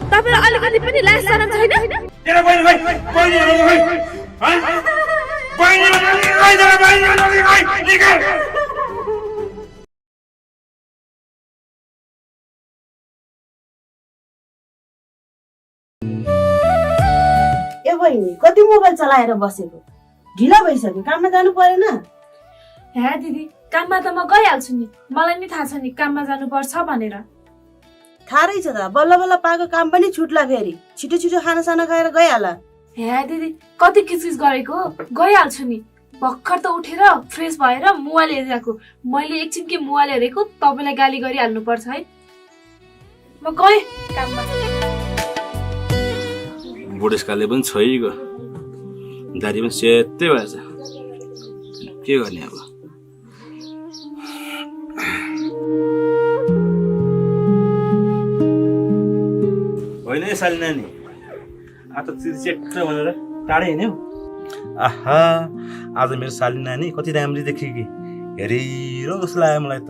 तपाईलाई अलिकति पनि लाज शरम छैन? ए बहिनी कति मोबाइल चलाएर बसेको? ढिला भइसक्यो, काममा जानु परेन? हे दिदी, काममा त म गइहाल्छु नि। मलाई नि थाहा छ नि काममा जानुपर्छ भनेर। थाहा रहेछ त, बल्ल बल्ल पाएको काम पनि छुट्ला फेरि। छिटो छिटो खानासाना खाएर गइहाल। हे दिदी, कति किचकिच गरेको, गइहाल्छु नि। भर्खर त उठेर फ्रेस भएर मोबाइल हेरिरहेको। मैले एकछिन के मोबाइल हेरेको तपाईलाई गाली गरिहाल्नु पर्छ है। म गएँ काममा। बुढेसकालले पनि छोइगयो, दारी पनि सेतै भएछ। के गर्ने अब? होइन साली नानी, आज त चिर्चेक्ट भनेर टाढै हिँड्यौ। आहा, आज मेरो साली नानी कति राम्री देखियो कि, हेरिरो जस्तो लाग्यो मलाई त।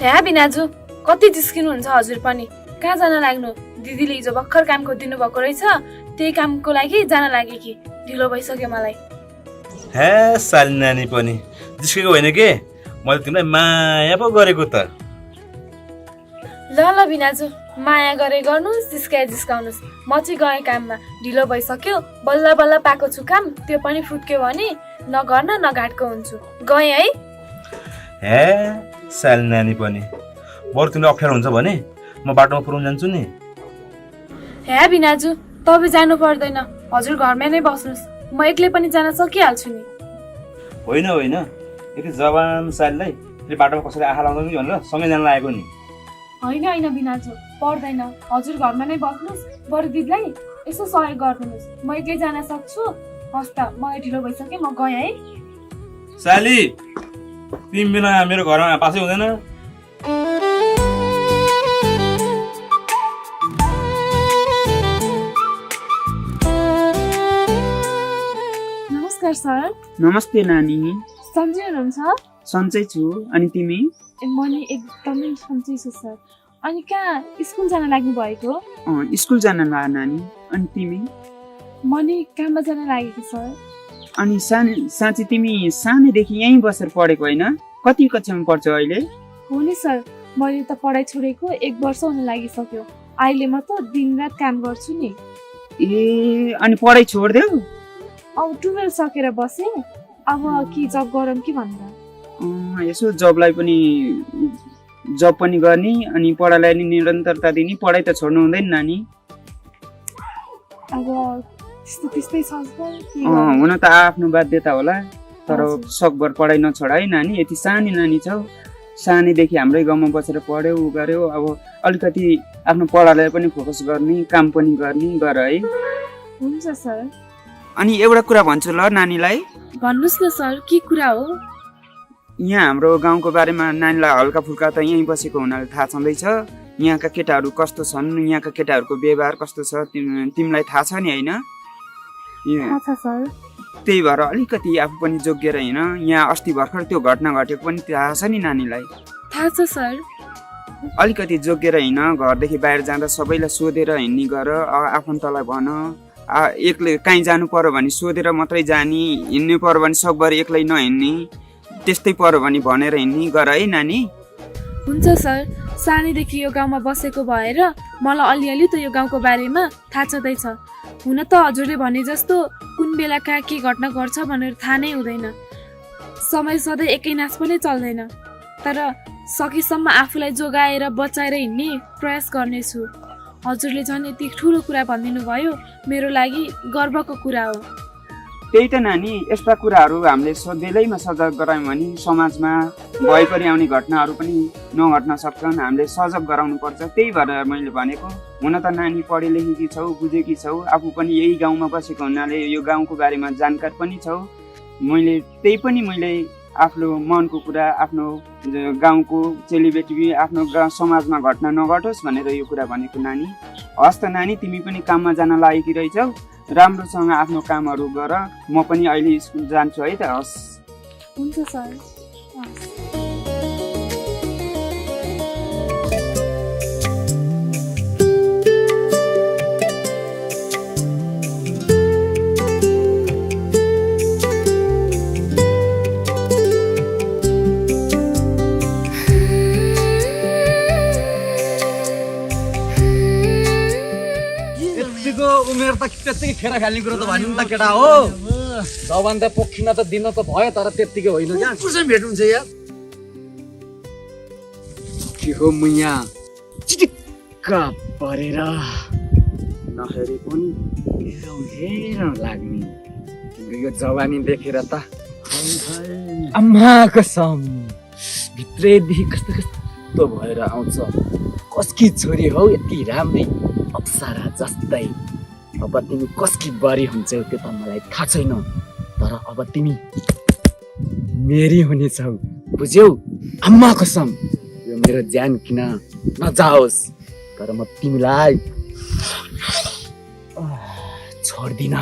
हे बिनाजु, कति जिस्किनुहुन्छ हजुर पनि? कहाँ जान लाग्नु? दिदीले हिजो भर्खर काम खोजिदिनु भएको रहेछ, त्यही कामको लागि जान लागे कि ढिलो भइसक्यो मलाई। हे साली नानी पनि जिस्केको होइन के, मैले तिमीलाई माया पो गरेको त। ल ल बिनाजु, माया गरे गर्नुहोस्, जिस्काए जिस्काउनुहोस्। म चाहिँ गएँ काममा, ढिलो भइसक्यो। बल्ल बल्ल पाएको छु काम, त्यो पनि फुट्क्यो भने नगर्न नघाटको हुन्छु। गएँ है। हे साली नानी पनि, बरु तिमीलाई अप्ठ्यारो हुन्छ भने म बाटोमा पुऱ्याउन जान्छु नि। हे बिनाजु, तपाईँ जानु पर्दैन, हजुर घरमै नै बस्नुहोस्। म एक्लै पनि जान सकिहाल्छु नि। होइन होइन, यति जवान सालीलाई बाटोमा कसैले आँखा लाउँदैन कि भनेर सँगै जान लागेको नि। होइन होइन बिनाजु, पर्दैन, हजुर घरमा नै बस्नुहोस्। बरु दिदीलाई यसो सहयोग गर्नुहोस्, म एक्लै जान सक्छु। हस् त, मलाई ढिलो भइसक्यो, म गएँ है। साली, तिमी बिना मेरो घरमा पासै हुँदैन। नमस्कार सर। नमस्ते नानी। सन्चै हुनुहुन्छ? सन्चै छु, अनि तिमी? म नि एकदमै सन्चै छु सर। अनि कहाँ स्कुल जान लाग्नु भएको? स्कुल जान ला नानी। अनि तिमी? म नि काममा जान लागेको सर। अनि साँच्चै तिमी सानैदेखि यहीँ बसेर पढेको होइन? कति कक्षामा पढ्छौ अहिले? हो नि सर, मैले त पढाइ छोडेको 1 वर्ष हुन लागिसक्यो। अहिले म त दिनरात काम गर्छु नि। ए, अनि पढाइ छोड्देऊ? अब 12 सकेर बसेँ, अब के जब गरौँ कि भनेर। यसो जब पनि गर्ने अनि पढाइलाई नि निरन्तरता दिने, पढाइ त छोड्नु हुँदैन नानी। अब त्यस्तै छ सर। हुन त आफ्नो बाध्यता होला, तर सकभर पढाइ नछोड है नानी। यति सानै नानी छौ, सानैदेखि हाम्रै गाउँमा बसेर पढ्यौ गर्यो। अब अलिकति आफ्नो पढाइलाई पनि फोकस गर्ने, काम पनि गर्ने गर है। हुन्छ सर। अनि एउटा कुरा भन्छु ल नानीलाई। भन्नुहोस् न सर, के कुरा हो? यहाँ हाम्रो गाउँको बारेमा नानीलाई हल्का फुल्का त यहीँ बसेको हुनाले थाहा छँदैछ। यहाँका केटाहरू कस्तो छन्, यहाँका केटाहरूको व्यवहार कस्तो छ तिमीलाई थाहा छ नि होइन? थाहा छ सर। त्यही भएर अलिकति आफू पनि जोगिएर हिँड। यहाँ अस्ति भर्खर त्यो घटना घटेको पनि थाहा छ नि नानीलाई? थाहा छ सर। अलिकति जोगिएर हिँड, घरदेखि बाहिर जाँदा सबैलाई सोधेर हिँड्ने गर। आफन्तलाई भन, एक्लै कहीँ जानु पर्यो भने सोधेर मात्रै जाने, हिँड्नु पर्यो भने सकभर एक्लै नहिँड्ने, त्यस्तै पर्यो भने भनेर हिँड्ने गर है नानी। हुन्छ सर, सानैदेखि यो गाउँमा बसेको भएर मलाई अलिअलि त यो गाउँको बारेमा थाहा छँदैछ। हुन त हजुरले भने जस्तो कुन बेला कहाँ के घटना गर्छ भनेर थाहा नै हुँदैन। समय सधैँ एकै नाच पनि चल्दैन, तर सकेसम्म आफूलाई जोगाएर बचाएर हिँड्ने प्रयास गर्नेछु। हजुरले झन् यति ठुलो कुरा भनिदिनु भयो, मेरो लागि गर्वको कुरा हो। त्यही त नानी, यस्ता कुराहरू हामीले सधैँमा सजग गरायौँ भने समाजमा भइपरि आउने घटनाहरू पनि नघट्न सक्छन्। हामीले सजग गराउनु पर्छ। त्यही भएर मैले भनेको, हुन त नानी पढे लेखेकी छौ, बुझेकी छौ, आफू पनि यही गाउँमा बसेको हुनाले यो गाउँको बारेमा जानकार पनि छौ। मैले आफ्नो मनको कुरा, आफ्नो गाउँको चेलीबेटी, आफ्नो समाजमा घटना नघटोस् भनेर यो कुरा भनेको नानी। हस् त नानी, तिमी पनि काममा जान लागेकी रहेछौ, राम्रोसँग आफ्नो कामहरू गर। म पनि अहिले स्कुल जान्छु है त। हस्, हुन्छ सर। हस्। उमेर त त्यत्तिकै खेर खेल्ने कुरो त भन्नु त केटा हो। जवान त पोखिन त दिन त भयो, तर त्यत्तिकै होइन क्या। कसरी भेट्नुहुन्छ यार? के हो मुया चिटिक्क परेर नहेरे पनि हेरौँ लाग्ने तिम्रो यो जवानी देखेर त आमा कसम भित्रैदेखि कस्तो कस्तो भएर आउँछ। कसकी छोरी हौ यति राम्रै अप्सरा जस्तै। अब तिमी कसकी बरी हुन्छौ त्यो त मलाई थाहा छैन, तर अब तिमी मेरी हुनेछौ, बुझ्यौ? आम्मा कसम यो मेरो ज्यान किन नजाओस्, तर म तिमीलाई छोड्दिन।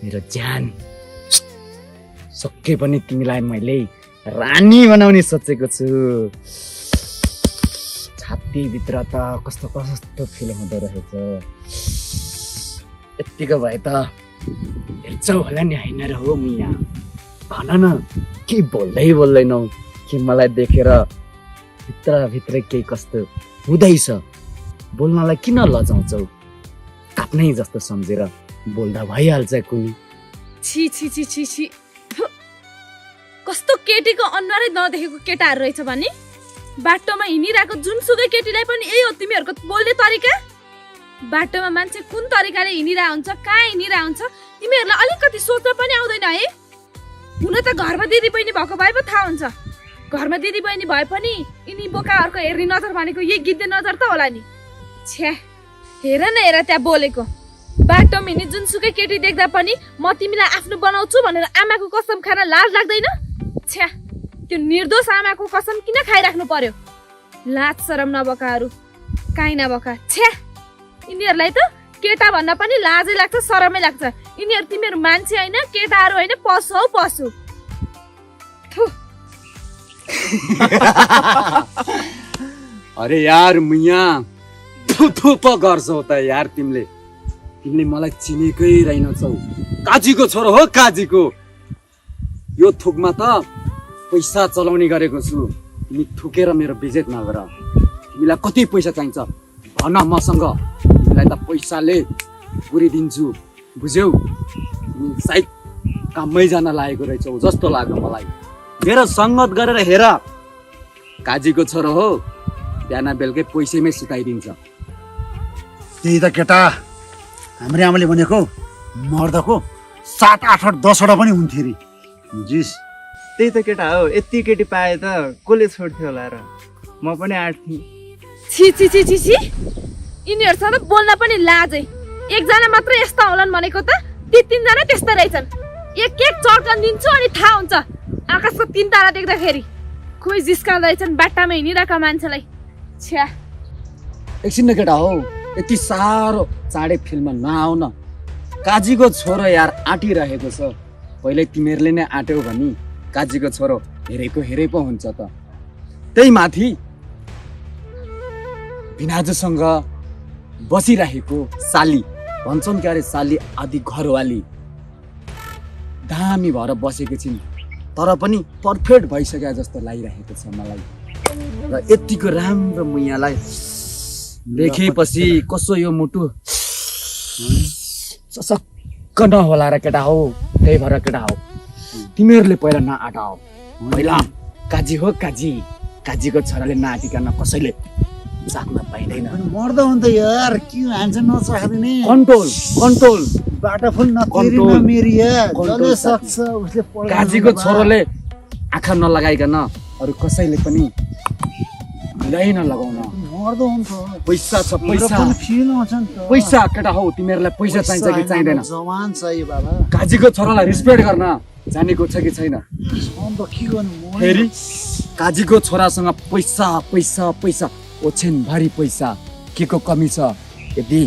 मेरो ज्यान सके पनि तिमीलाई मैले रानी बनाउने सोचेको छु। छातीभित्र त कस्तो कस्तो फिल हुँदो रहेछ। यत्तिको भए त हेर्छौ होला नि, होइन र हो मिया? भन न, के बोल्दैनौ कि मलाई देखेर भित्रभित्रै केही कस्तो हुँदैछ? बोल्नलाई किन लजाउँछौ? आफ्नै जस्तो सम्झेर बोल्दा भइहाल्छ कुनी। छि छि छि छि छि, कस्तो केटीको अनुहारै नदेखेको केटाहरू रहेछ भने? बाटोमा हिँडिरहेको जुनसुकै केटीलाई पनि यही हो तिमीहरूको बोल्ने तरिका? बाटोमा मान्छे कुन तरिकाले हिँडिरहेको हुन्छ, कहाँ हिँडिरहेको हुन्छ, तिमीहरूलाई अलिकति सोच्न पनि आउँदैन है? हुन त घरमा दिदी बहिनी भएको भए पो थाहा हुन्छ। घरमा दिदी बहिनी भए पनि यिनी बोकाहरूको हेर्ने नजर भनेको यही गिद्धे नजर त होला नि। छ्या, हेर न हेर त्यहाँ बोलेको। बाटोमा हिँड्ने जुनसुकै केटी देख्दा पनि म तिमीलाई आफ्नो बनाउँछु भनेर आमाको कसम खान लाज लाग्दैन? छ्या, त्यो निर्दोष आमाको कसम किन खाइराख्नु पर्यो? लाज शरम नबोकाहरू, काहीँ नबोका। छ्या, यिनीहरूलाई त केटा भन्न पनि लाजै लाग्छ, शरमै लाग्छ। यिनीहरू तिमीहरू मान्छे होइन, केटाहरू होइन, पशु हौ पशु। अरे यार मुया, थु पो गर्छौ त यार तिमीले मलाई चिनेकै रहेनछौ। काजीको छोरो हो, काजीको। यो थुकमा त पैसा चलाउने गरेको छु। तिमी थुकेर मेरो बेइज्जत नगर। तिमीलाई कति पैसा चाहिन्छ भन मसँग, तिमीलाई त पैसाले पुरिदिन्छु, बुझ्यौ? तिमी सायद काममै जान लागेको रहेछौ जस्तो लाग्यो मलाई। मेरो सङ्गत गरेर हेर, काजीको छोरो हो, बिहान बेलुकै पैसैमै सुताइदिन्छ। त्यही त केटा, हाम्रो आमाले भनेको मर्दको 7, 8, 10वटा पनि हुन्थ्यो अरे, बुझिस्? त्यही त केटा हो, यति केटी पाए त कसले छोड्थ्यो होला र? म पनि आँट्थेँ। छि छि छि छि छि, यिनीहरूसँग त बोल्न पनि लाजै। एकजना मात्र यस्ता होलान् भनेको त ती तीनजना त्यस्ता रहेछन्। एक चर्कन दिन्छु अनि थाहा हुन्छ। आकाशको 3 तारा देख्दाखेरि खोइ जिस्काउँदो रहेछन् बाटामा हिँडिरहेका मान्छेलाई। छ्या, एकछिन न केटा हो, यति साह्रो चाँडै फिल्ममा नआउ न। काजीको छोरो यार आँटिरहेको छ। पहिले तिमीहरूले नै आँट्यौ भने काजीको छोरो हेरै पो हुन्छ त। त्यही माथि भिनाजुसँग बसिरहेको साली, भन्छन् क्यारे साली आदि घरवाली, दामी भएर बसेको छिन्, तर पनि पर्फेक्ट भइसक्यो जस्तो लागिरहेको छ मलाई। र यतिको राम्रो मुयालाई देखेपछि कसो यो मुटु सशक्क नहोला र केटा हो। त्यही भएर केटा हो, तिमीहरूले पहिला नआटाओ। पहिला काजी हो, काजीको छोराले नआटिकन कसैले साथमा पाइँदैन। मर्दा हुन्छ यार, के हान्छ नचाख्दिने। कन्ट्रोल बाटो फुल नतिरी कन्ट्रोल। नमिरिया कन्ट्रोल जसले सक्छ उसले पढ्न काजीको जानु बा। छोरोले आँखा नलगाइकन अरू कसैले पनि लै नलगाउन। मर्दो हुन्छ पैसा छ मेरो पैसा पनि फिल आउँछ नि त पैसा केटा हौ तिमीहरूलाई पैसा चाहिन्छ कि चाहिँदैन? जवान चाहियो बाबा काजीको छोरालाई रिस्पेक्ट गर्न जानेको छ कि छैन? अन्त के गर्नु म फेरि काजीको छोरासँग पैसा पैसा पैसा ओछ्यानभरि पैसा के को कमी छ? यदि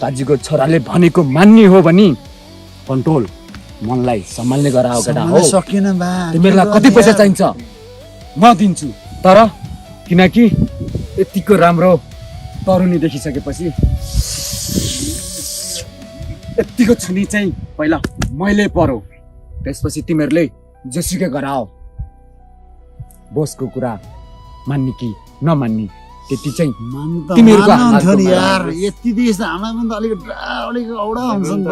काजीको छोराले भनेको मान्ने हो भने कन्ट्रोल मनलाई सम्हाल्ने गराओ केटा हो। सम्हाल्न सकिएन बा तिमीहरूलाई के कति गर्ने पैसा यार? चाहिन्छ म दिन्छु, तर किनकि यतिको राम्रो तरुनी देखिसकेपछि यतिको छुनी चाहिँ पहिला मैले परो, त्यसपछि तिमीहरूले जेसुकै गराओ। बोसको कुरा मान्ने कि नमान्ने त्यति चाहिँ मान्नु त तिमीहरूको मान्नुहुन्थ्यो हातमा नि यार रहन्छ। यति देश हामीलाई पनि त अलिक औडा हुन्छ नि त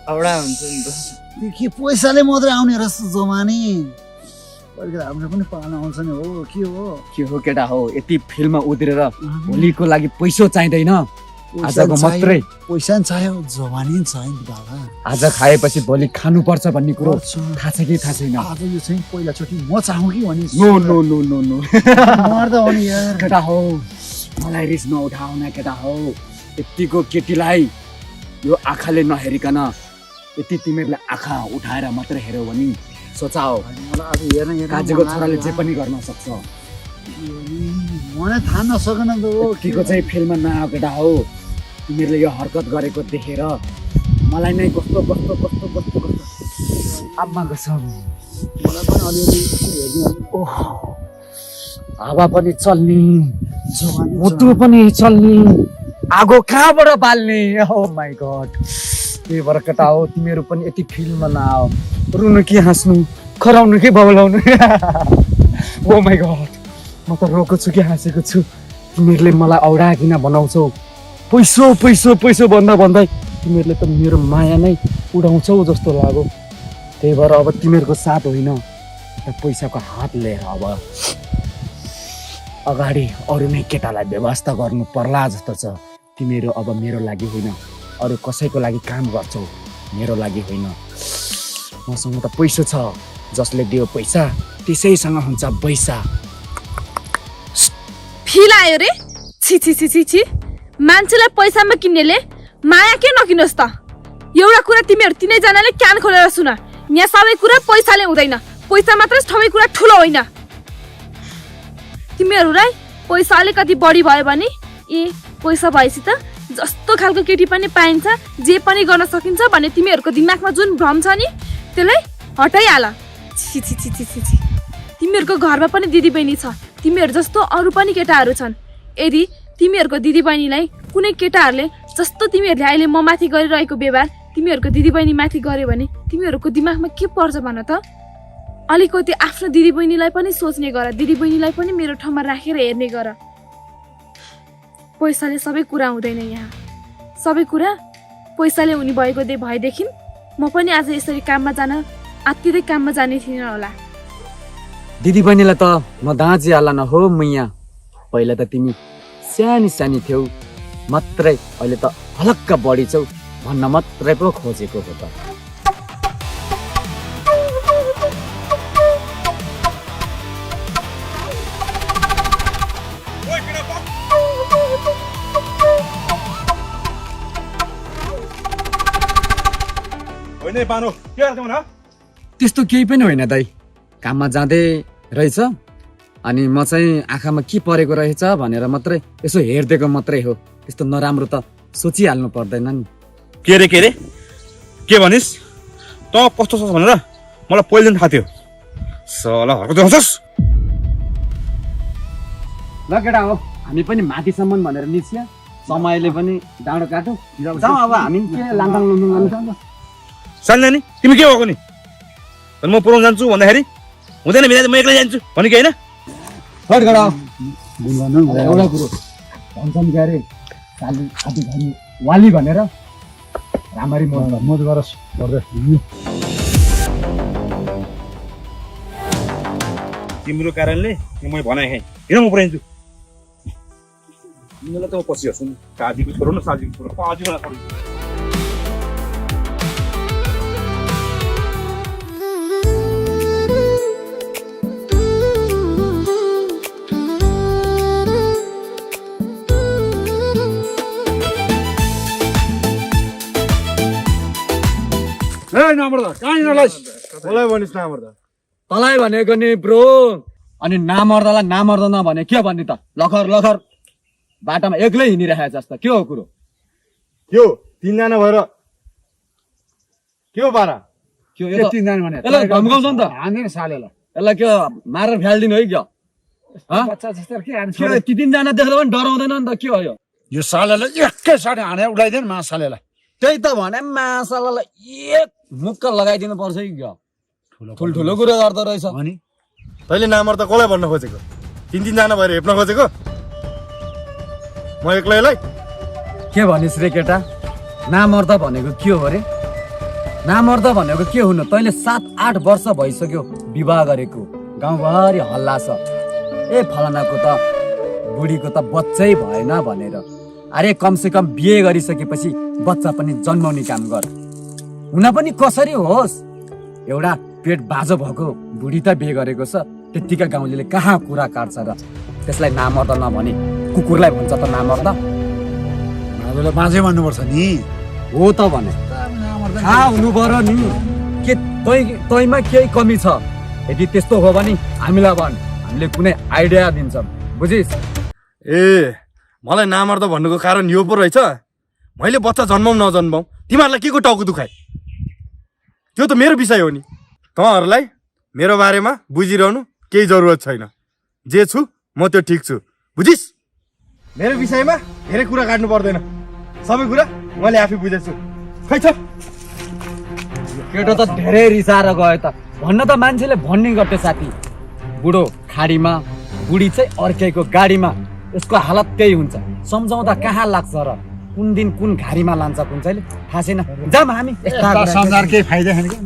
औडा हुन्छ नि त। त्यो के पैसाले मात्रै आउने रहेछ जमानी अलिकति हाम्रो पनि पाल्न आउँछ नि हो के हो के हो केटा हो, यति फिल्ममा उद्रेर भोलिको लागि पैसा चाहिँदैन। आजको मात्रै पैसा नि चाहियो जवानी नि चाहियो नि बाबा आज खाएपछि भोलि खानुपर्छ भन्ने कुरो पर्छ। थाहा छ कि थाहा छैन? आज यो चाहिँ पहिलाचोटि म चाहौँ कि भने no no no no no मर्दा हो नि यार केटा हो, मलाई रिस नउठाउन केटा हो। यतिको केटीलाई यो आँखाले नहेरिकन यति तिमीहरूले आँखा उठाएर मात्रै हेऱ्यौ भने सोचाओ मलाई आज हेर्न काजीको छोराले जे पनि गर्न सक्छ। मलाई थाहा नसकेन त हो यतिको चाहिँ फिल्ममा नआऊ केटा हो। तिमीहरूले यो हरकत गरेको देखेर मलाई नै कस्तो कस्तो कस्तो कस्तो कस्तो आम्मा कसम मलाई पनि अलिअलि हेर्नु ओह हावा पनि चल्ने, जवानी मुटु पनि चल्ने, आगो कहाँबाट बाल्ने? ओ माई गड, त्यही भएर केटा हो तिमीहरू पनि यति फिल्ममा नआऊ। रुनु कि हाँस्नु, खराउनु कि बौलाउनु? ओ माई गड, म त रोएको छु कि हाँसेको छु। तिमीहरूले मलाई औडा किन बनाउँछौ? पैसो पैसो पैसो भन्दा भन्दै तिमीहरूले त मेरो माया नै उडाउँछौ जस्तो लाग्यो। त्यही भएर अब तिमीहरूको साथ होइन, त पैसाको हात लिएर अब अगाडि अरू नै केटालाई व्यवस्था गर्नु पर्ला जस्तो छ। तिमीहरू अब मेरो लागि होइन, अरू कसैको लागि काम गर्छौ, मेरो लागि होइन। मसँग त पैसा छ, जसले दियो पैसा त्यसैसँग हुन्छ पैसा। फिल आयो रे छि छि छि छि छि मान्छेलाई पैसामा किन्नेले माया के नकिनोस् त। एउटा कुरा तिमीहरू तिनैजनाले कान खोलेर सुन, यहाँ सबै कुरा पैसाले हुँदैन, पैसा मात्रै सबै कुरा ठुलो होइन। तिमीहरूलाई पैसा अलिकति बढी भयो भने पैसा भएपछि त जस्तो खालको केटी पनि पाइन्छ, जे पनि गर्न सकिन्छ भन्ने तिमीहरूको दिमागमा जुन भ्रम छ नि त्यसलाई हटाइहाल। छि छि छि छि छि छि तिमीहरूको घरमा पनि दिदीबहिनी छ, तिमीहरू जस्तो अरू पनि केटाहरू छन्। यदि तिमीहरूको दिदीबहिनीलाई कुनै केटाहरूले जस्तो तिमीहरूले अहिले म माथि गरिरहेको व्यवहार तिमीहरूको दिदीबहिनी माथि गर्यो भने तिमीहरूको दिमागमा के पर्छ भन त? अलिकति आफ्नो दिदीबहिनीलाई पनि सोच्ने गर, दिदीबहिनीलाई पनि मेरो ठाउँमा राखेर हेर्ने गर। पैसाले सबै कुरा हुँदैन, यहाँ सबै कुरा पैसाले हुने भएदेखि म पनि आज यसरी काममा जान आत्तिँदै काममा जाने थिइनँ होला। दिदी बहिनीलाई त म दाँजी हाल्न हो मैया। पहिला त तिमी सानी सानी थियौ मात्रै, अहिले त हलक्क बढी छौ भन्न मात्रै पो खोजेको हो त। होइन बानो के गर्छौ न? त्यस्तो केही पनि होइन दाइ, काममा जाँदै रहेछ अनि म चाहिँ आँखामा के परेको रहेछ भनेर मात्रै यसो हेरिदिएको मात्रै हो। त्यस्तो नराम्रो त सोचिहाल्नु पर्दैन नि। के रे के भनिस्? त कस्तो छ भनेर मलाई पहिला थाहा थियो। सला हरकत गर्छस्। ल केटा हो, हामी पनि माथिसम्म भनेर निस्क्या, समयले पनि डाँडो काटो जाउँ। अब हामी के लाङटाङ लुङटाङ गर्नु? साल नानी तिमी के भएको नि? म पुऱ्याउन जान्छु भन्दाखेरि हुँदैन, बिना म एक्लै जान्छु भने कि होइन? हट केटा हो, एउटा कुरो भन्छन् के अरे काली खाती खाली वाली भनेर राम्ररी मत गरोस् तिम्रो कारणले मैले भने खाएँ, किन म पुऱ्याइन्छु? तिमीलाई त म पछि हेर्छु नि, काजीको छोरो न साजीको छोरो, काजीको छोरो। नमर्दा कहाँ हिँड्नलाइस् मलाई भनिस् नमर्दा तँलाई भनेको नि ब्रो अनि नामर्दालाई नामर्दा नभने के भन्ने त लखर लखर बाटामा एक्लै हिँडिरहेको जस्तो के हो कुरो के हो 3 जना भएर के हो पारा के हो यो त तिनजना भने यसलाई धम्काउँछ नि त हान्दैन सालेलाई यसलाई के मारेर फ्यालिदिनु है क्या बच्चा जस्तो के हान्छ के ती तिनजना देख्दा पनि डराउँदैन नि त के हो यो सालेलाई एकैसाथ हानेर उडाइदेन मा सालेलाई त्यही त भने मासालाई एक मुक्क लगाइदिनु पर्छ कि क्या ठुल्ठुलो कुरो गर्दो रहेछ अनि तैँले नामर्दा कसलाई भन्न खोजेको 3 जना भएर हेप्न खोजेको म एक्लैलाई के भनिस् रे केटा नामर्दा भनेको के हो रे नामर्दा भनेको के हुनु तैँले 7-8 वर्ष भइसक्यो विवाह गरेको गाउँभरि हल्ला छ ए फलानाको त बुढीको त बच्चै भएन भनेर अरे कमसेकम बिहे गरिसकेपछि बच्चा पनि जन्माउने काम गर हुन पनि कसरी होस् एउटा पेट बाजो भएको बुढी त बिहे गरेको छ त्यतिका गाउँले कहाँ कुरा काट्छ र त्यसलाई नामर्दा नभने कुकुरलाई भन्छ त नामर्दा हजुरलाई बाँझै भन्नुपर्छ नि हो त भने थाहा हुनु पर्यो नि के तैँमा केही कमी छ यदि त्यस्तो हो भने हामीलाई भन् हामीले कुनै आइडिया दिन्छौँ बुझिस् ए मलाई नामर्दा भन्नुको कारण यो पो रहेछ मैले बच्चा जन्माउँ नजन्माउँ तिमीहरूलाई के को टाउको दुखाए त्यो त मेरो विषय हो नि तँहरूलाई मेरो बारेमा बुझिरहनु केही जरुरत छैन जे छु म त्यो ठिक छु बुझिस् मेरो विषयमा धेरै कुरा काट्नु पर्दैन सबै कुरा मैले आफै बुझेछु खै छ केटो त धेरै रिसाएर गयो त भन्न त मान्छेले भन्ने गर्थ्यो साथी बुढो खाडीमा बुढी चाहिँ अर्कैको गाडीमा यसको हालत त्यही हुन्छ सम्झाउँदा कहाँ लाग्छ र कुन दिन कुन घारीमा लान्छ कुन चाहिँ थाहा छैन जाम हामी सम्झाएर केही फाइदा छैन कि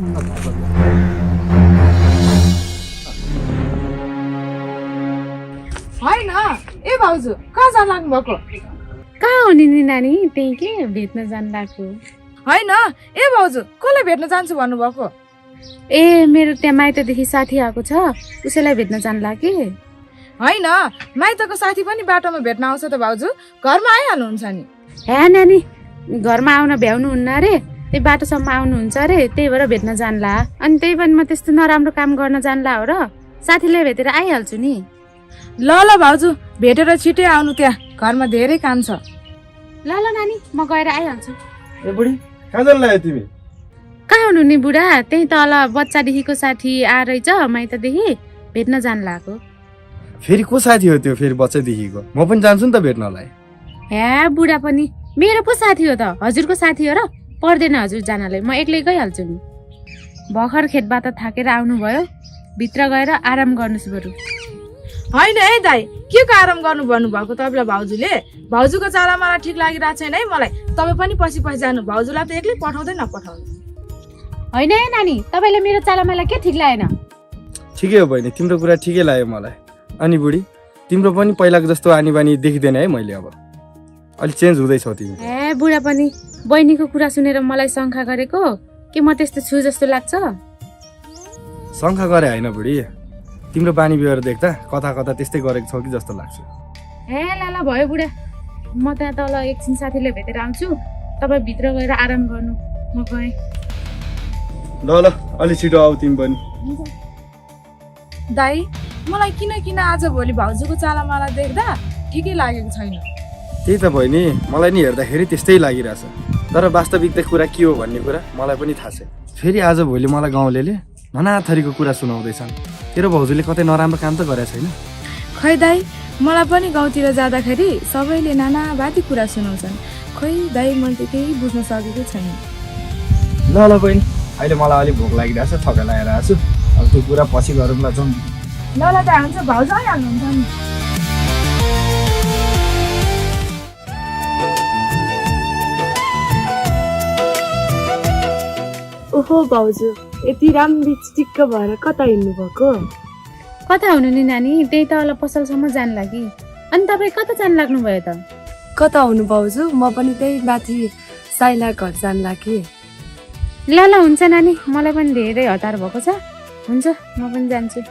होइन ए भाउजू कहाँ जान लाग्नु भएको कहाँ हुने नि नानी त्यही के भेट्न जान लाग्यो होइन ए भाउजू कसलाई भेट्न जान्छु भन्नुभएको ए मेरो त्यहाँ माइतदेखि साथी आएको छ उसैलाई भेट्न जान लाग्यो होइन माइतको साथी पनि बाटोमा भेट्न आउँछ त भाउजू घरमा आइहाल्नुहुन्छ नि हे नानी घरमा आउन भ्याउनु हुन्न अरे त्यही बाटोसम्म आउनुहुन्छ अरे त्यही भएर भेट्न जानला अनि त्यही पनि म त्यस्तो नराम्रो काम गर्न जानला हो र साथीलाई भेटेर आइहाल्छु नि ल ल भाउजू भेटेर छिटै आउनु त्यहाँ घरमा धेरै काम छ ल ल नानी म गएर आइहाल्छु ए बुढी कहाँ जान लाग्यो तिमी कहाँ हुनु नि बुढा त्यही तल बच्चादेखिको साथी आ रहेछ माइतदेखि भेट्न जान लाग्यो फेरि को साथी हो त्यो फेरि बच्चादेखिको म पनि जान्छु नि त भेट्नलाई हे बुढा पनि मेरो पो साथी हो त हजुरको साथी हो र पर्दैन हजुर जानलाई म एक्लै गइहाल्छु नि भर्खर खेतबाट थाकेर आउनुभयो भित्र गएर आराम गर्नुहोस् बरु होइन है दाइ के को आराम गर्नु भन्नुभएको तपाईँलाई भाउजूले भाउजूको चालामाला ठिक लागिरहेको छैन है मलाई तपाईँ पनि पछि पछि जानु भाउजूलाई त एक्लै पठाउँदै नपठाउनु होइन है नानी तपाईँलाई मेरो चालामाला के ठिक लागेन ठिकै हो बहिनी तिम्रो कुरा ठिकै लाग्यो मलाई अनि बुढी तिम्रो पनि पहिलाको जस्तो आनी बानी देखिँदैन है मैले अब अलिक चेन्ज हुँदैछौ तिमी ए बुढा पनि बहिनीको कुरा सुनेर मलाई शङ्का गरेको के म त्यस्तो छु जस्तो लाग्छ शङ्का गरे होइन बुढी तिम्रो बानी व्यवहार देख्दा कता कता त्यस्तै गरेको छौ कि जस्तो लाग्छ हे लाला भयो बुढा म त्यहाँ तल एकछिन साथीले भेटेर आउँछु तपाईँ भित्र गएर आराम गर्नु म गएँ ल ल अलि छिटो आऊ तिमी पनि दाइ मलाई किन आज भोलि भाउजूको चालामाला देख्दा ठिकै लागेको छैन त्यही त बहिनी मलाई नि हेर्दाखेरि त्यस्तै लागिरहेछ तर वास्तविकता कुरा के हो भन्ने कुरा मलाई पनि थाहा छ फेरि आज भोलि मलाई गाउँलेले नाना थरीको कुरा सुनाउँदैछन् तेरो भाउजूले कतै नराम्रो काम त गरेको छैन खै दाइ मलाई पनि गाउँतिर जाँदाखेरि सबैले नानावादी कुरा सुनाउँछन् खै दाइ मैले त केही बुझ्न सकेको छैन ल ल बहिनी अहिले मलाई अलिक भोक लागिरहेछ थका लागेर छु अब त्यो कुरा पछि गरौँला जाउँ ल ल दाइ हुन्छ भाउजू आइहाल्नुहुन्छ नि ओहो भाउजू यति राम्री चिटिक्क भएर कता हिँड्नु भएको कता हुनु नि नानी त्यही तल पसलसम्म जान लागि अनि तपाईँ कता जान लाग्नु भयो त कता हुनु भाउजू म पनि त्यही माथि साइला घर जान लागि ल ल हुन्छ नानी मलाई पनि धेरै हतार भएको छ हुन्छ म पनि जान्छु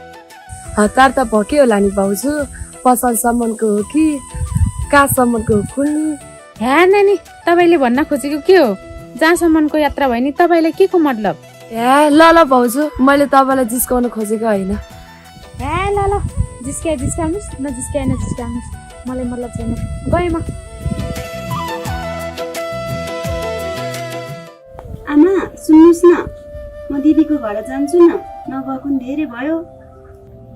हतार त भएकै होला नि भाउजू पसलसम्मको हो कि कहाँसम्मको हो कुन्नी हे नानी तपाईँले भन्न खोजेको के हो जहाँसम्मको यात्रा भयो नि तपाईँलाई के को मतलब ए ल ल भाउजू मैले तपाईँलाई जिस्काउन खोजेको होइन। ए ल ल जिस्काउनुहोस् नजिस्काउनुहोस् मलाई मतलब छैन गएँ म। आमा सुन्नुहोस् न, म दिदीको घर जान्छु न, नगएको पनि धेरै भयो।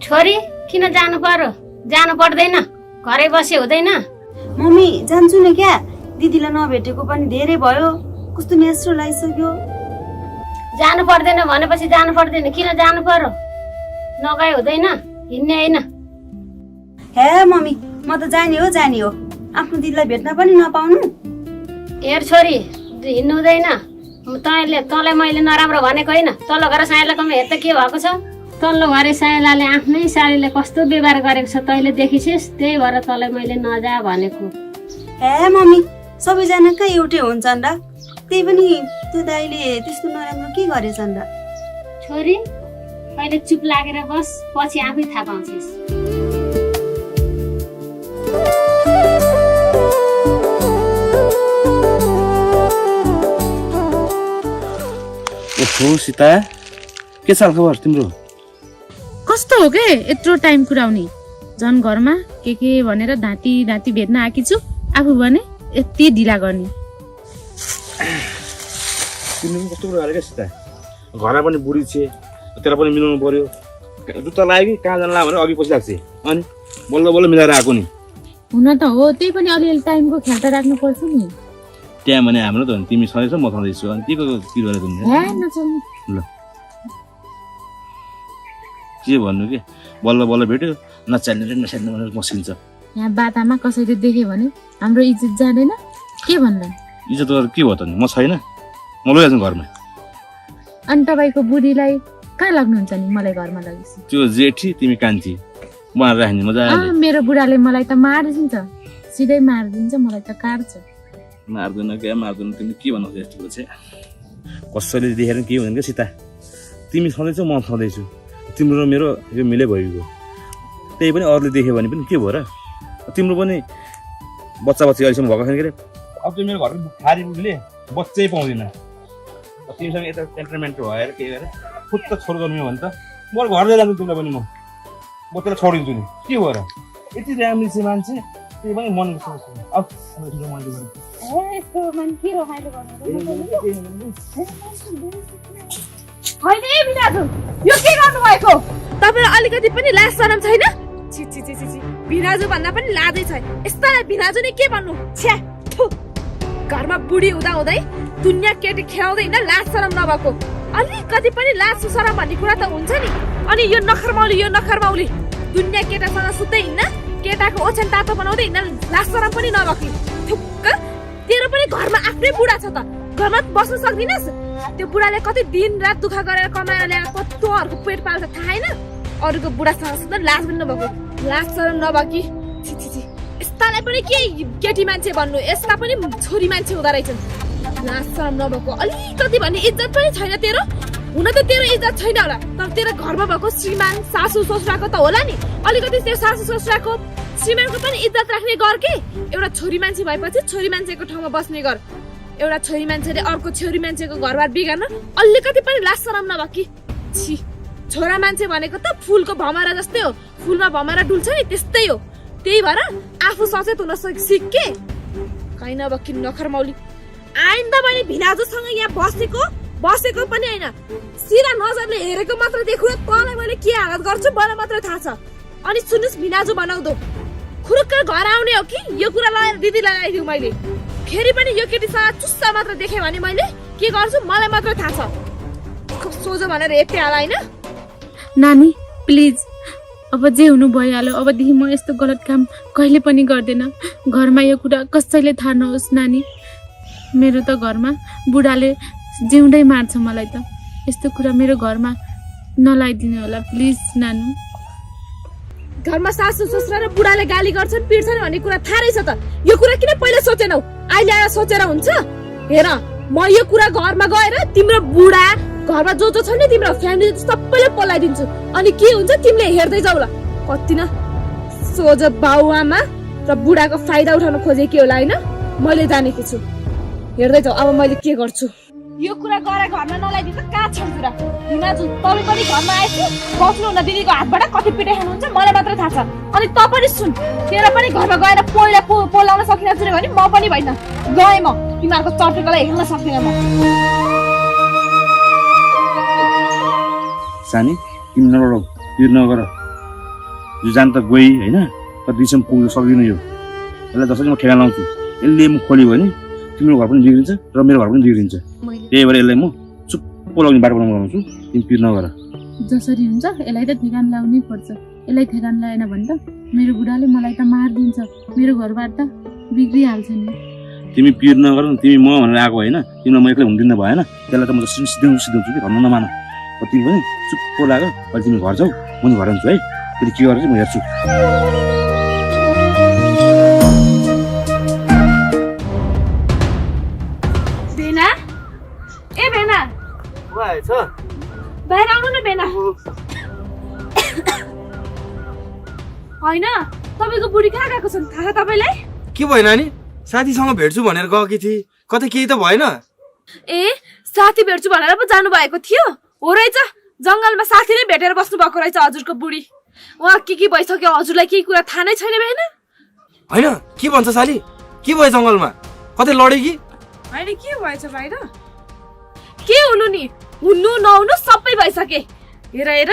छोरी किन जानु पर्यो? जानु पर्दैन, घरै बसे हुँदैन। मम्मी जान्छु न क्या, दिदीलाई नभेटेको पनि धेरै भयो, कस्तो नेस्रो लागिसक्यो। जानु पर्दैन भनेपछि जानु पर्दैन, किन जानु पर्यो? नगए हुँदैन, हिँड्ने होइन। हे मम्मी म त जाने हो, आफ्नो दिदीलाई भेट्न पनि नपाउनु। हेर छोरी हिँड्नु हुँदैन, तँलाई मैले नराम्रो भनेको होइन। तल्लो घर साइलाकोमा हेर त के भएको छ। तल्लो घरे साइलाले आफ्नै सालीले कस्तो व्यवहार गरेको छ तैँले देखिसिस्, त्यही भएर तँलाई मैले नजा भनेको। हे मम्मी सबैजना कहाँ एउटै हुन्छन् र? त्यही पनि त्यो दाइले त्यस्तो नराम्रो के गरेछन् र? छोरी अहिले चुप लागेर बस, पछि आफै थाहा पाउँछिस्। ओहो सीता, के छ खबर तिम्रो? कस्तो हो के यत्रो टाइम कुराउने? झन् घरमा के भनेर धाँती भेट्न आएकी छु, आफू भने यति ढिला गर्ने। तिमीले कस्तो कुरा गरे क्या सीता? घरमा पनि बुढी छे, त्यसलाई पनि मिलाउनु पर्यो। जुत्ता लाग्यो कि कहाँ जानु लाग्यो भने अघि पछि लाग्छ, अनि बल्ल बल्ल मिलाएर आएको नि। हुन त हो, त्यही पनि अलिअलि टाइमको ख्याल त राख्नु पर्छ नि। त्यहाँ भने हाम्रो त तिमी छँदैछौ म छँदैछु, अनि के गरेर तिमीले? हे नचल्नु। ल के भन्नु के, बल्ल बल्ल भेट्यो, नचाल्ने र नचाल्ने भनेर मसिन्छ। यहाँ बाटामा कसैले देख्यो भने हाम्रो इज्जत जाँदैन, के भन्ला? इज्जत गरेर के भयो त नि? म छैन, म लैजान्छु घरमा। अनि तपाईँको बुढीलाई कहाँ लाग्नुहुन्छ नि मलाई घरमा लगेपछि? त्यो जेठी तिमी कान्छी बनाएर राख्ने मजाले। मेरो बुढाले मलाई त मारिदिन्छ, सिधै मारिदिन्छ, मलाई त काट्छ। मार्दैन क्या मार्दैन, तिमीले के भन्नु यस्तो चाहिँ? कसैले देखेर के हुँदैन क्या सीता? तिमी छँदैछौ म छँदैछु, तिम्रो र मेरो यो मिले भइगयो। त्यही पनि अरूले देख्यो भने पनि के भयो र? तिम्रो पनि बच्चा अहिलेसम्म भएको छैन के अरे? अब त्यो मेरो घरको खारी बुढीले बच्चै पाउँदैन। तिमीसँग यता टेम्परामेन्ट भएर के गरेर खुट्ट छोड गर्नु भने त म घर लिएर जान्छु तिमीलाई पनि, म त्यसलाई छोडिदिन्छु नि। के भयो र? यति राम्री चाहिँ मान्छे, त्यही पनि मन यो के गर्नुभएको? तपाईँलाई अलिकति पनि लाज शरम छैन? छि छि छि छि, भिनाजु भन्दा पनि लाजै छैन। यस्तालाई भिनाजु नै के भन्नु? छ्या थु, घरमा बुढी हुँदै दुनियाँ केटी खेलाउँदैन, लाज शरम नभएको। अलिकति पनि लाज शरम भन्ने कुरा त हुन्छ नि। अनि यो नखरमाउली दुनियाँ केटासँग सुत्दै हिँड्न, केटाको ओछ्यान तातो बनाउँदै हिँड्न लाज शरम पनि नभएको। थुक्क, तेरो पनि घरमा आफ्नै बुढा छ त, घरमा बस्न सक्दिनस्? त्यो बुढाले कति दिन रात दुःख गरेर कमाएर ल्याएर कत्रोहरूको पेट पाल्छ थाहा छैन? अरूको बुढासँग सुत्न लाज पनि नभएको, लाज शरम नभएकी। छि छि छि, यस्तालाई पनि के केटी मान्छे भन्नु? यसलाई पनि छोरी मान्छे हुँदो रहेछन्। लाज शरम नभएको, अलिकति भन्ने इज्जत पनि छैन तेरो। हुन त तेरो इज्जत छैन होला, तर तेरो घरमा भएको श्रीमान सासू ससुराको त होला नि। अलिकति त्यो सासू ससुराको श्रीमानको पनि इज्जत राख्ने गर के। एउटा छोरी मान्छे भएपछि छोरी मान्छेको ठाउँमा बस्ने गर। एउटा छोरी मान्छेले अर्को छोरी मान्छेको घरबार बिगार्न अलिकति पनि लाज शरम नभएकी। छि, छोरा मान्छे भनेको त फुलको भमरा जस्तै हो, फुलमा भमरा डुल्छ नि त्यस्तै हो। त्यही भएर आफू सचेत हुन सिक के। काहीँ नभएकी नखरमाउली। आइन्दा मैले भिनाजुसँग यहाँ बसेको पनि होइन, सिधा नजरले हेरेको मात्र देखु र तँलाई मैले के हालत गर्छु मलाई मात्रै थाहा छ। अनि सुन्नुहोस् भिनाजु बनाउँदो, खुरुक्क घर आउने हो कि यो कुरा लगाएर दिदीलाई लगाइदिउँ मैले? फेरि पनि यो केटीसँग चुस्सा मात्र देखेँ भने मैले के गर्छु मलाई मात्रै थाहा छ। खुब सोझो भनेर हेप्टे होला होइन? नानी प्लिज, अब जे हुनु भइहाल्यो, अबदेखि म यस्तो गलत काम कहिले पनि गर्दैन। घरमा यो कुरा कसैले थाहा नहोस् नानी। मेरो त घरमा बुढाले जिउँदै मार्छ मलाई त। यस्तो कुरा मेरो घरमा नलाइदिनु होला प्लिज नानु। घरमा सासू ससुरा र बुढाले गाली गर्छन् पिट्छन् भन्ने कुरा थाहा रहेछ त। यो कुरा किन पहिले सोचेनौ? अहिले आएर सोचेर हुन्छ? हेर, म यो कुरा घरमा गएर तिम्रो बुढा घरमा जो छ नि तिम्रो फ्यामिली सबैले पलाइदिन्छु। अनि के हुन्छ तिमीले हेर्दै जाऊ ल। कति न सोझो बाउआमा र बुढाको फाइदा उठाउन खोजेकी होला होइन? मैले जानेकी छु, हेर्दै जाऊ अब मैले के गर्छु। यो कुरा गरे घरमा नलाइदिनु त कहाँ छोड्छु र हिमाजु तपाईँ पनि घरमा आएछु बस्नुहुन्न दिदीको हातबाट कति पिटाइ खानुहुन्छ मलाई मात्रै थाहा छ अनि तँ पनि सुन तेरो पनि घरमा गएर पहिला पोलाउन सकिन छुने भने म पनि भइन गएँ म तिमीहरूको चर्टेकोलाई हेर्न सक्दिनँ म सानी तिमी नलडाउ पिर नगर यो जान त गई होइन कतिसम्म पुग्नु सक्दिनँ यो यसलाई जसरी म ठेगा लाउँछु यसले म खोल्यो भने तिम्रो घर पनि बिग्रिन्छ र मेरो घर पनि बिग्रिन्छ त्यही भएर यसलाई म चुप्पो लाउने बाटो बनाउँछु तिमी पिर नगर जसरी हुन्छ यसलाई त ठेगान लाउनै पर्छ यसलाई ठेगान लाएन भने त मेरो बुढाले मलाई त मारिदिन्छ मेरो घरबाट त बिग्रिहाल्छ नि तिमी पिर नगर तिमी म भनेर आएको होइन तिमीलाई म एक्लै हुनु भएन त्यसलाई त म जसरी सिधाउँछु कि भन्नु नमान तिमी पनि चुप्पो लाग अहिले तिमी घर जाऊ म घर जान्छु है फेरि के गरेर म हेर्छु बेना ए बेना बाहिर आउनु न बेना होइन तपाईँको बुढी कहाँ गएको छन् थाहा छ तपाईँलाई के भयो नानी साथीसँग भेट्छु भनेर गएकी थिए कतै केही त भएन ए साथी भेट्छु भनेर पो जानु भएको थियो हो रहेछ जङ्गलमा साथी नै भेटेर बस्नु भएको रहेछ हजुरको बुढी उहाँ के भइसक्यो हजुरलाई केही कुरा थाहा नै छैन बेना होइन के भन्छ साली के भयो जङ्गलमा कतै लड्यो कि होइन के भएछ बाहिर के हुनु नि हुनु नहुनु सबै भइसके हेर हेर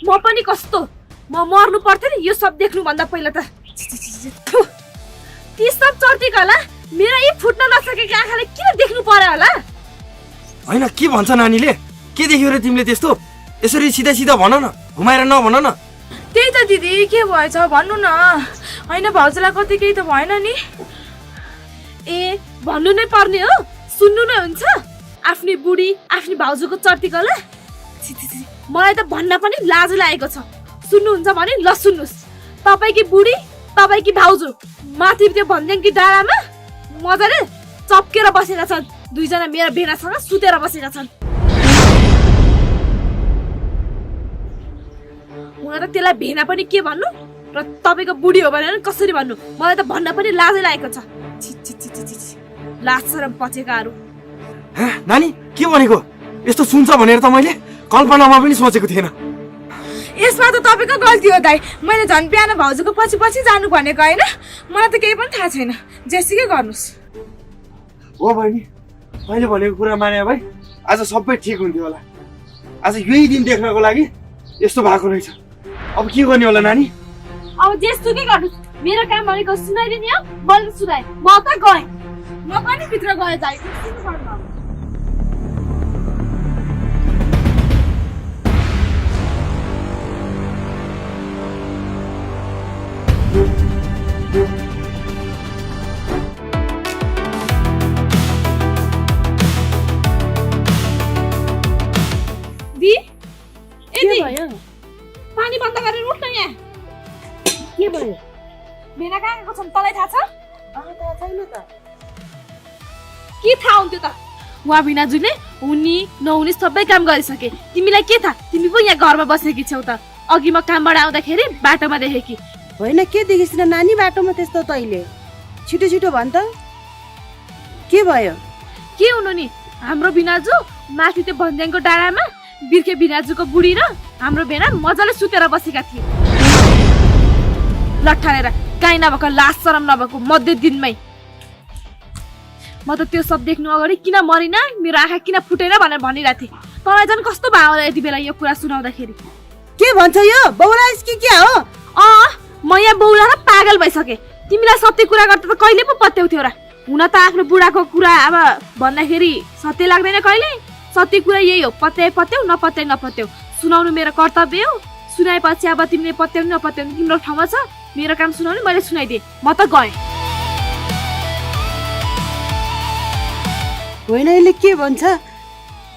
म पनि कस्तो म मर्नु पर्थ्यो नि यो सब देख्नु भन्दा पहिला त ती सब चर्टेको होला मेरो यी फुट्न नसकेको आँखाले किन देख्नु पर्यो होला होइन के भन्छ नानीले के देख्यो रे तिमीले त्यस्तो यसरी सिधा सिधा भन न घुमाएर नभन न त्यही त दिदी के भएछ भन्नु न होइन भाउजूलाई कति केही त भएन नि ए भन्नु नै पर्ने हो सुन्नु नै हुन्छ आफ्नै बुढी आफ्नै भाउजूको चर्टीकला मलाई त भन्न पनि लाज लागेको छ सुन्नुहुन्छ भने ल सुन्नुहोस् तपाईँकी बुढी तपाईँकी भाउजू माथि त्यो भन्ज्याङकी डाँडामा मजाले चप्केर बसेका छन् दुईजना मेरो बेनासँग सुतेर बसेका छन् हुन त त्यसलाई भेना पनि के भन्नु र तपाईँको बुढी हो भने कसरी भन्नु मलाई त भन्न पनि लाजै लागेको छ लाज शरम पचेकाहरू नानी के भनेको यस्तो सुन्छ भनेर त मैले कल्पनामा पनि सोचेको थिएन यसमा त तपाईँको गल्ती हो दाइ मैले झन् बिहान भाउजूको पछि पछि जानु भनेको होइन मलाई त केही पनि थाहा छैन जेसुकै गर्नुहोस् हो बहिनी मैले भनेको कुरा माने भाइ आज सबै ठिक हुन्थ्यो होला आज यही दिन देख्नको लागि यस्तो भएको रहेछ अब के गर्ने होला नानी अब जेसुकै गर्नुहोस् मेरो काम भनेको सुनाइदिने हो मैले सुनाएँ म त गएँ म पनि भित्र गएँ दाइ पानी बन्द गरेर उठ न यहाँ के भयो बेना कहाँ गएको छन् तँलाई थाहा छ छैन त के थाहा हुन्थ्यो त उहाँ बिनाजुले हुने नहुने सबै काम गरिसके तिमीलाई के थाहा तिमी पो यहाँ घरमा बसेकी छौ त अघि म कामबाट आउँदाखेरि बाटोमा देखेकी होइन के देखिस् न नानी बाटोमा त्यस्तो तैले छिटो छिटो भन् त के भयो के हुनु नि हाम्रो बिनाजु माथि त्यो भन्ज्याङको डाँडामा बिर्खे बिनाजुको बुढी र हाम्रो बेना मजाले सुतेर बसेका थिए लट्ठारेर काहीँ नभएको लाज शरम नभएको मध्य दिनमै म त त्यो सब देख्नु अगाडि किन मरिन मेरो आँखा किन फुटेन भनेर भनिरहेको थिएँ तँलाई झन् कस्तो भयो होला यति बेला यो कुरा सुनाउँदाखेरि के भन्छ यो बौलाइस कि के हो म यहाँ बौला र पागल भइसके तिमीलाई सत्य कुरा गर्दा त कहिले पो पत्याउँथ्यो र हुन त आफ्नो बुढाको कुरा अब भन्दाखेरि सत्य लाग्दैन कहिले सत्य कुरा यही हो पत्याउ नपत्याउ सुनाउनु मेरो कर्तव्य हो सुनाएपछि अब तिमीले पत्याउनु नपत्याउनु तिम्रो ठाउँमा छ मेरो काम सुनाउनु मैले सुनाइदिएँ म त गएँ होइन यसले के भन्छ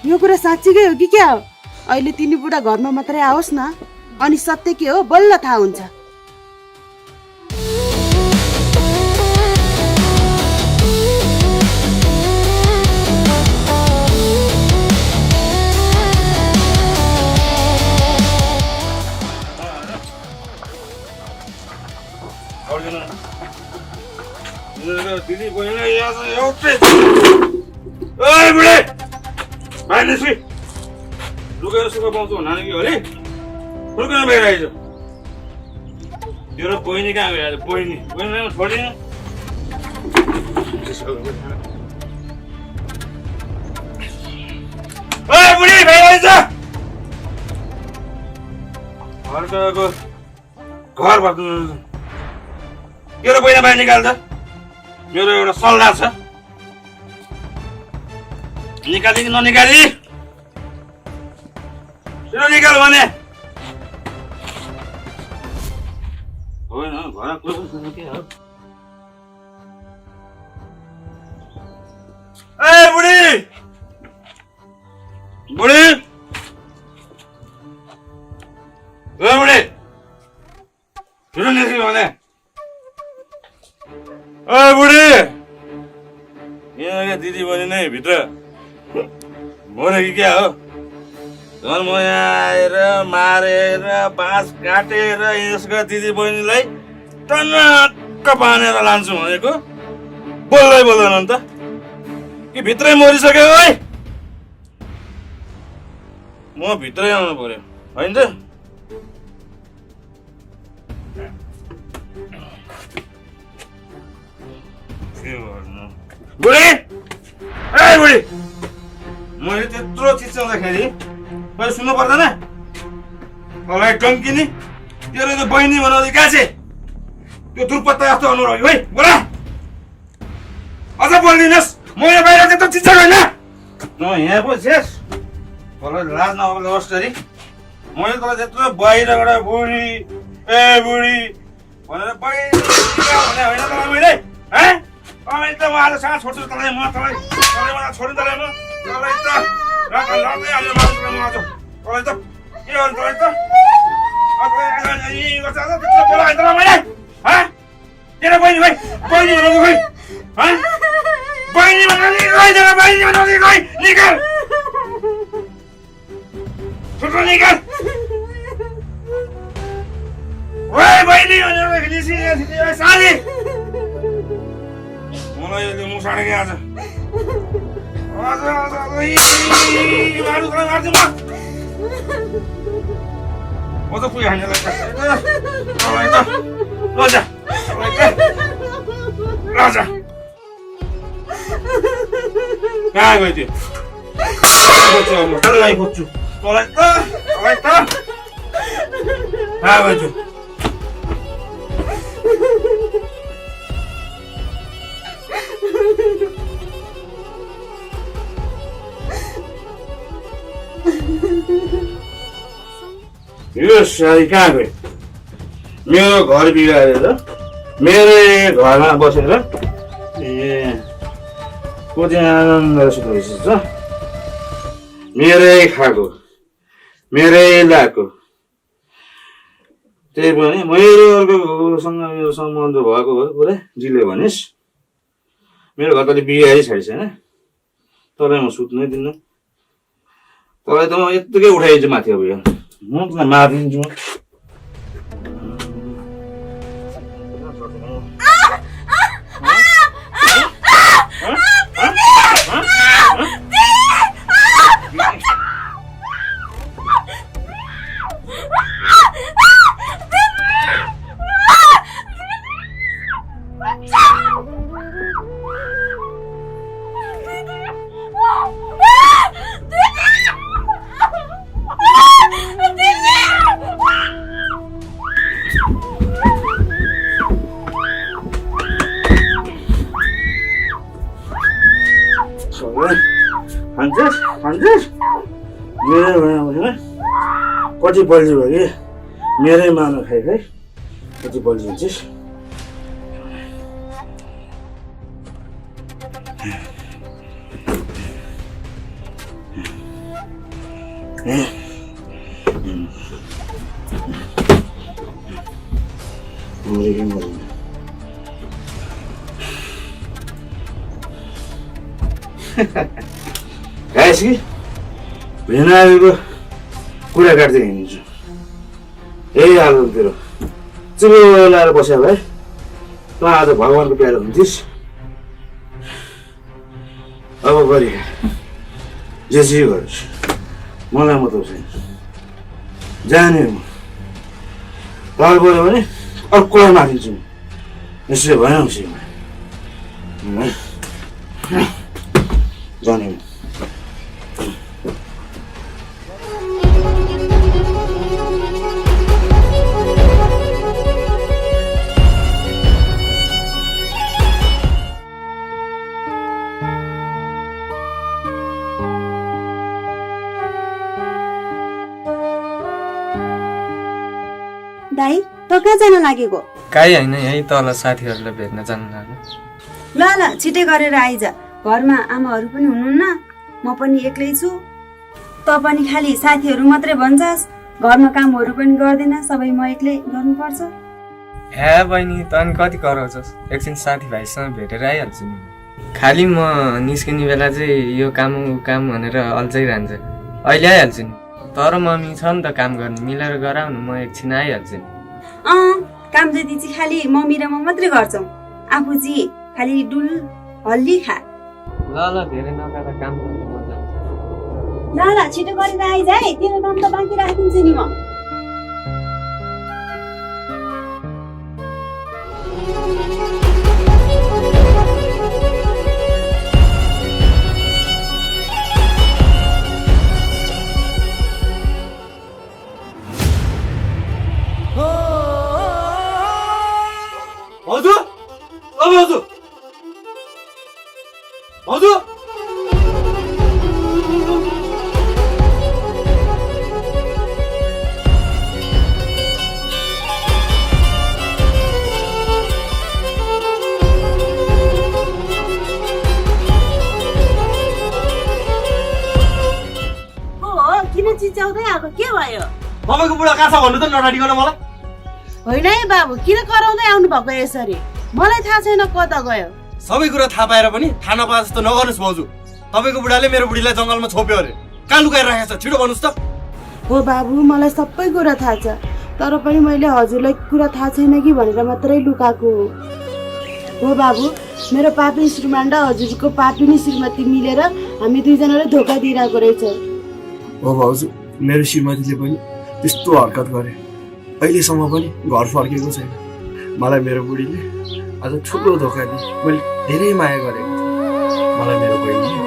यो कुरा साँच्चीकै हो कि क्या हो अहिले तिनी बुढा घरमा मात्रै आओस् न अनि सत्य के हो बल्ल थाहा हुन्छ दिदी बहिनी भाइनेसी लुकेर सुख पाउँछु भन्नु कि अरे फुर्केर बाहिर आइज तेरो बहिनी कहाँ गयो अहिले बहिनी छोडिदिनु ओए बुढी बाहिर आइज घरको घर बस्नु तेरो बहिनी बाहिर निकाल्छ मेरो एउटा सल्लाह छ निकाली कि ननिकाली छिटो निकाल भने होइन घर कोही पनि छैन के हो ए बुढी बुढी ए बुढी छिटो निस्क्यो भने ए बुढी यहाँ दिदी बहिनी नै भित्र मोरे कि क्या हो झन् म यहाँ आएर मारेर बाँस काटेर यसको दिदी बहिनीलाई टनक्क बाँधेर लान्छु भनेको बोल्दै बोल्दैन नि त कि भित्रै मरिसक्यो है म भित्रै आउनु पर्यो होइन त बुढी ए बुढी मैले त्यत्रो चिच्याउँदाखेरि मैले सुन्नु पर्दैन मलाई टङ्किनी तेरो त्यो बहिनी बनाउँदै कहाँ छ त्यो दुर्पत्ता जस्तो अनुहार है बोला अझ बोलिदिनुहोस् म यहाँ बाहिर त्यत्रो चिच्चा होइन न यहाँ पो शेष मलाई लाज नहोस् गरी मैले तँलाई त्यत्रो बाहिरबाट बुढी ए बुढी भनेर बहिनी भने होइन तँलाई मैले है तँलाई त म आज साँझ छोड्छु तँलाई मलाई छोड्नु तँलाई म तँलाई त लड्दै हाल्यो मान्छेलाई म आज तँलाई त के गर्नु तँलाई त त्यत्रो बोला तँलाई मैले तेरो बहिनी भाइ बहिनी बनाउँछु खोइ बहिनी बनाउँदै खोइ तेरो बहिनी बनाउँदै खोइ निकाल छोटो निकाल ओए बहिनी भनेर साली मलाई यसले मुसाडे कि आज मार्छु म त पुगे हान्नेलाई लजा लजा कहाँ गयो त्यो तँलाई खोज्छु तँलाई त कहाँ गयो त्यो यो साली कहाँ गयो मेरो घर बिगारेर मेरै घरमा बसेर ए कति आनन्दसित बसिन्छ मेरै खाएको मेरै लाएको त्यही पनि मेरो अर्कोसँग मेरो सम्बन्ध भएको हो पुरै जिले भनिस् मेरो घर तले बिगारी छैन तँलाई म सुत्नै दिन्न तँलाई त म यत्तिकै उठाइदिन्छु माथि अब यो म तँलाई मारिदिन्छु कति बल्झी भयो कि मेरै मानो खाइ है कति बल्झिन्छस् खाएस् कि भेनाको कुरा काट्दै हिँड्छु यही हाल तेरो चुलो लाएर बस्यो भाइ त आज भगवान्को प्यारो हुन्थिस् अब गरी जे गरोस् मलाई मतलब छैन जाने म घर बोल्यो भने अर्कोलाई मागिन्छु म यसो भयो उसैमा जाने म दाइ त कहाँ जान लागेको काहीँ होइन यही तल साथीहरूलाई भेट्न जानु लाग्यो ल ल छिटै गरेर आइज घरमा आमाहरू पनि हुनुहुन्न म पनि एक्लै छु त पनि खालि साथीहरू मात्रै भन्छस् घरमा कामहरू पनि गर्दैन सबै म एक्लै गर्नुपर्छ हे बहिनी त अनि कति कराउँछस् एकछिन साथीभाइसँग भेटेर आइहाल्छु नि खालि म निस्किने बेला चाहिँ यो काम भनेर अल्झाइरहन्छ अहिले आइहाल्छु नि तर मम्मी छ नि त काम गर्ने मिलेर गराउनु म एकछिन आइहाल्छु नि काम जति चाहिँ खालि मम्मी र म मात्रै गर्छौँ आफू चाहिँ खालि डुल हल्ली खा ल ल धेरै नकाएर काम गर्नु म जान्छु ल ल छिटो गरेर आइज है तेरो काम त बाँकी राखिदिन्छु नि म भाउजू ओ भाउजू भाउजू किन चिच्याउँदै आएको के भयो तपाईँको बुढा कहाँ छ भन्नु त नडाडिकन मलाई होइन है बाबु किन कराउँदै आउनु भएको यसरी मलाई थाहा छैन कता गयो सबै कुरा थाहा पाएर पनि थाहा नपाए जस्तो नगर्नुहोस् भाउजू तपाईँको बुढाले मेरो बुढीलाई जङ्गलमा छोप्यो अरे कहाँ लुकाएर राखेको छ छिटो भन्नुहोस् त हो बाबु मलाई सबै कुरा थाहा छ तर पनि मैले हजुरलाई कुरा थाहा छैन कि भनेर मात्रै लुकाएको हो बाबु मेरो पापिनी श्रीमान र हजुरको पापिनी श्रीमती मिलेर हामी दुईजनालाई धोका दिइरहेको रहेछ हो भाउजू मेरो श्रीमतीले पनि त्यस्तो हरकत गरे अहिलेसम्म पनि घर फर्केको छैन मलाई मेरो बुढीले आज ठुलो धोका दिए मैले धेरै माया गरेको थिएँ मलाई मेरो बहिनीले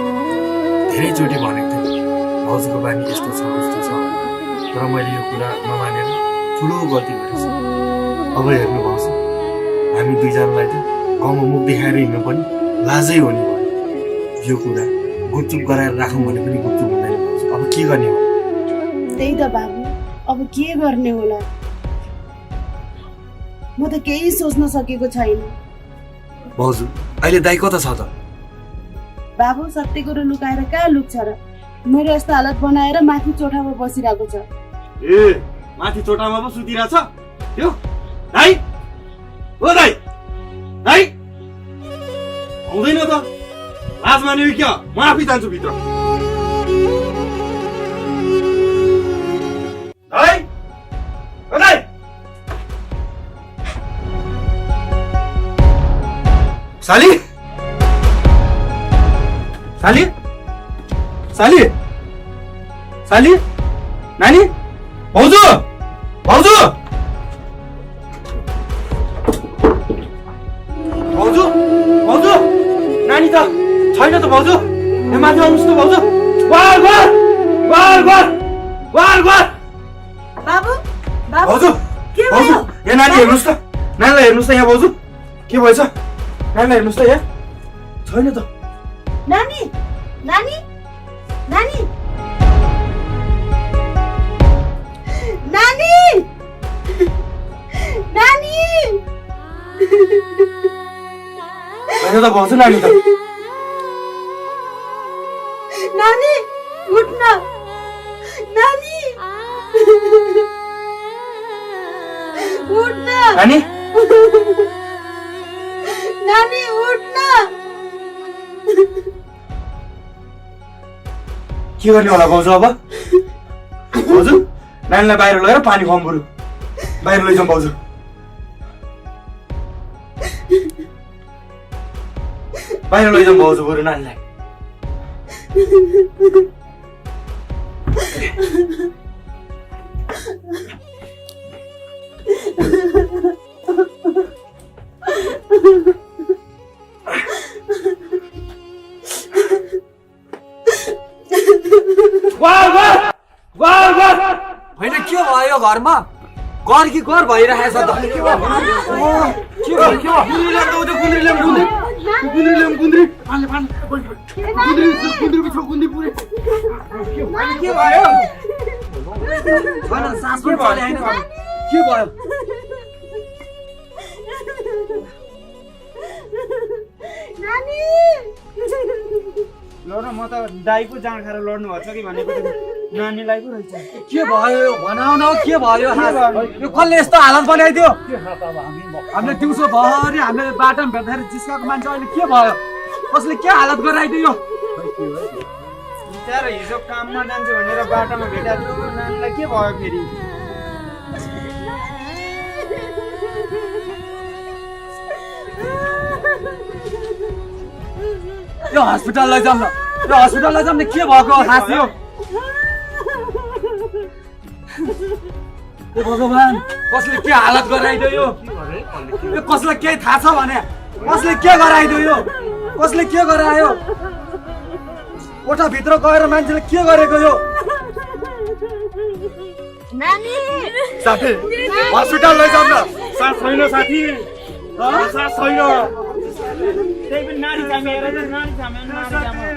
धेरैचोटि भनेको थियो भाउजूको बानी यस्तो छ उस्तो छ तर मैले यो कुरा नमानेर ठुलो गल्ती गरेछु अब हेर्नु भाउजू हामी दुईजनालाई त गाउँमा मुख देखाएर हिँड्नु पनि लाजै हो नि भयो यो कुरा गुपचुप गराएर राखौँ भने पनि गुपचुप हुँदैन भाउजू अब के गर्ने हो त्यही त बाबु अब के गर्ने होला म त केही सोच्न सकेको छैन भाउजू अहिले दाइ कता छ त बाबु सत्य कुरो लुकाएर कहाँ लुक्छ र मेरो यस्तो हालत बनाएर माथि चोठामा बसिरहेको छ ए माथि चोटामा पो सुतिरहेछ यो दाइ ओ दाइ दाइ आउँदैन त लाज मान्यो क्या म आफै जान्छु भित्र दाइ ओ दाइ साली साली साली साली नानी भाउजू भाउजू भाउजू भाउजू नानी त छैन त भाउजू यहाँ माथि आउनुहोस् त भाउजू वार वार वार वार वार वार बाबु भाउजू के भाउजू भयो यहाँ नानी हेर्नुहोस् त नानीलाई हेर्नुहोस् त यहाँ भाउजू के भएछ नानीलाई हेर्नुहोस् त यहाँ छैन त नानी नानी नानी नानी नानी छैन त भाउजू नानी त नानी उठ्न नानी उठ्न नानी नानी उठ्न के गर्ने होला भाउजू अब भाउजू नानीलाई बाहिर लगेर पानी खुवाउँ बरु बाहिर लैजाउँ भाउजू बाहिर लैजाउँ भाउजू बरु नानीलाई होइन के भयो घरमा घर कि घर भइरहेछ त के भयो सास पनि चले होइन के भयो ल न म त दाइको जाँड खाएर लड्नु भएको छ कि भनेको नानीलाई पो रहेछ के भयो भनाउ न के भयो यो कसले यस्तो हालत बनाइदियो हामीले दिउँसो भरि हामीले बाटोमा भेट्दाखेरि जिस्काएको मान्छे अहिले के भयो कसले के हालत गराइदियो बिचारा हिजो काममा जान्छु भनेर बाटोमा भेटाएको नानीलाई के भयो फेरि यो हस्पिटल लैजाउँ न यो हस्पिटल लैजाउँ न के भएको हाँस्यो ए भगवान् कसले के हालत गराइदियो यो कसलाई केही थाहा छ भने कसले के गराइदियो यो कसले के गरायो कोठाभित्र गएर मान्छेले के गरेको यो साथी हस्पिटल लैजाउँ न साथ छैन साथी साथ छैन त्यही पनि नानी चामेर नानी चामेर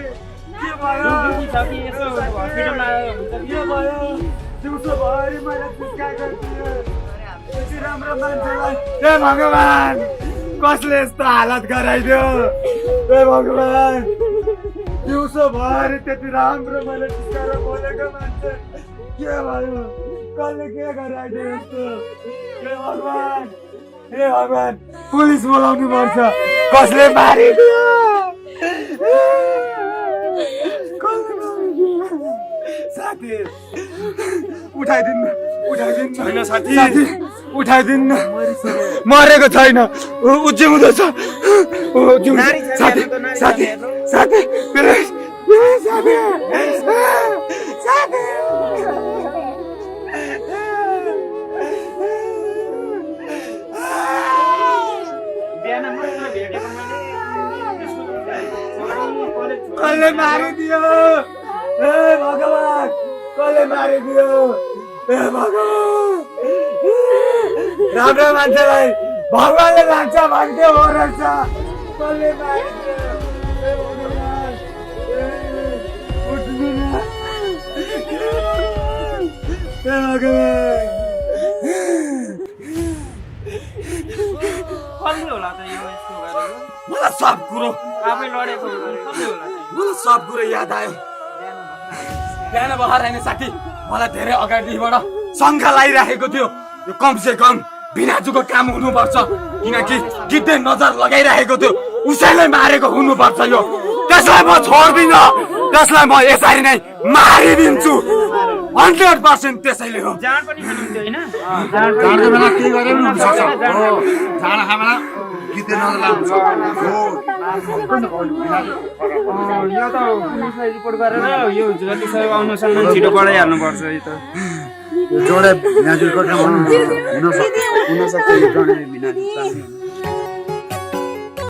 के भयो हस्पिटलमा के भयो दिउँसो भरि मैले चिस्काएको थिएँ यति राम्रो मान्छेलाई हे भगवान् कसले यस्तो हालत गराइदियो हे भगवान् दिउँसो भरि त्यति राम्रो मैले चिस्काएर बोलेको मान्छे के भयो कसले के गराइदियो यस्तो हे भगवान् पुलिस बोलाउनु पर्छ कसले मारिदियो साथी उठाइदिनु छैन साथी उठाइदिनु मरेको छैन जिउँदो छ साथी साथी साथी साथी साथी कसले मारिदियो हे भगवान् कसले मारिदियो हे भगवान् राम्रो मान्छेलाई भगवानले लान्छ भन्थ्यो हो रहेछ कसले मारिदियो हे भगवान् उठ्नु न हे भगवान् कसले होला त यो यस्तो गरेको मलाई सब कुरो आफै लडेको कसले होला मलाई सब कुरो याद आयो बिहान बहार आएन साथी मलाई धेरै अगाडिबाट शङ्का लागिराखेको थियो यो कमसे कम बिनाजुको काम हुनुपर्छ किनकि गिद्धे नजर लगाइराखेको थियो उसैलाई मारेको हुनुपर्छ यो त्यसलाई म छोड्दिनँ त्यसलाई म यसरी नै मारिदिन्छु 100% त्यसैले हो जान पनि हुनुहुन्थ्यो हैन जानको बेला के गरे पनि हुन सक्छ जान खाना गिद्धे नजर लाग्छ यो त पुलिसलाई रिपोर्ट गरेर यो जति सबै अनुसन्धान छिटो गराइहाल्नु पर्छ यो त जोडे बिनाजुल कोठा हुन सक्छ यो जोडे बिनाजुल